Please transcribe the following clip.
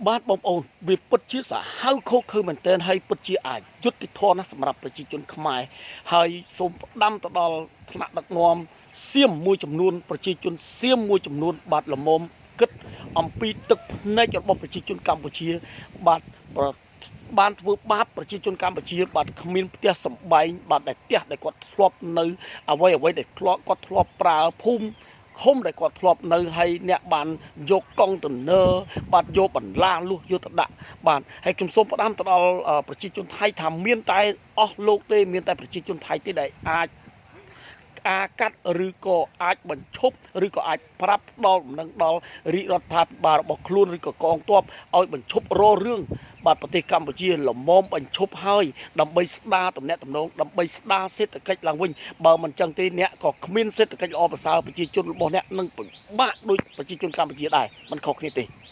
បាទបងប្អូនវាពិតជាសាហាវឃោរឃៅមែនទែនហើយពិតជាអយុត្តិធម៌ណាស់សម្រាប់ប្រជាជនខ្មែរហើយសូមផ្ដាំទៅដល់ថ្នាក់ដឹកនាំសៀមមួយចំនួនប្រជាជនសៀមមួយចំនួនបាទល្មមគិតអំពីទឹកភ្នែករបស់ប្រជាជនកម្ពុជាបាទប្របានធ្វើបាបប្រជាជនកម្ពុជាបាទគ្មានផ្ទះសម្បែងបាទដែលផ្ទះដែលគាត់ធ្លាប់នៅអ្វីអ្វីដែលធ្លាប់គាត់ធ្លាប់ប្រើភូមិឃុំដែលគាត់ធ្លាប់នៅហើយអ្នកបានយកកុងតឺន័របាទយកបន្លាលួសយកទៅដាក់បាទហើយខ្ញុំសូមផ្ដាំទៅដល់ប្រជាជនថៃថាមានតែអស់លោកទេមានតែប្រជាជនថៃទេដែលអាចអាកាត់ឬក៏អាចបញ្ឈប់ឬក៏អាចប្រាប់ដល់ដំណឹងដល់រាជរដ្ឋាភិបាលរបស់ខ្លួនឬក៏កងទ័ពឲ្យបញ្ឈប់ររឿងបាទប្រទេសកម្ពុជាលមមបញ្ឈប់ហើយដើម្បីស្ដារទំនាក់ទំនងដើម្បីស្ដារសេដ្ឋកិច្ចឡើងវិញបើមិនចឹងទេអ្នកក៏គ្មានសេដ្ឋកិច្ចល្អប្រសើរប្រជាជនរបស់អ្នកនឹងពិបាកដូចប្រជាជនកម្ពុជាដែរមិនខុសគ្នាទេ។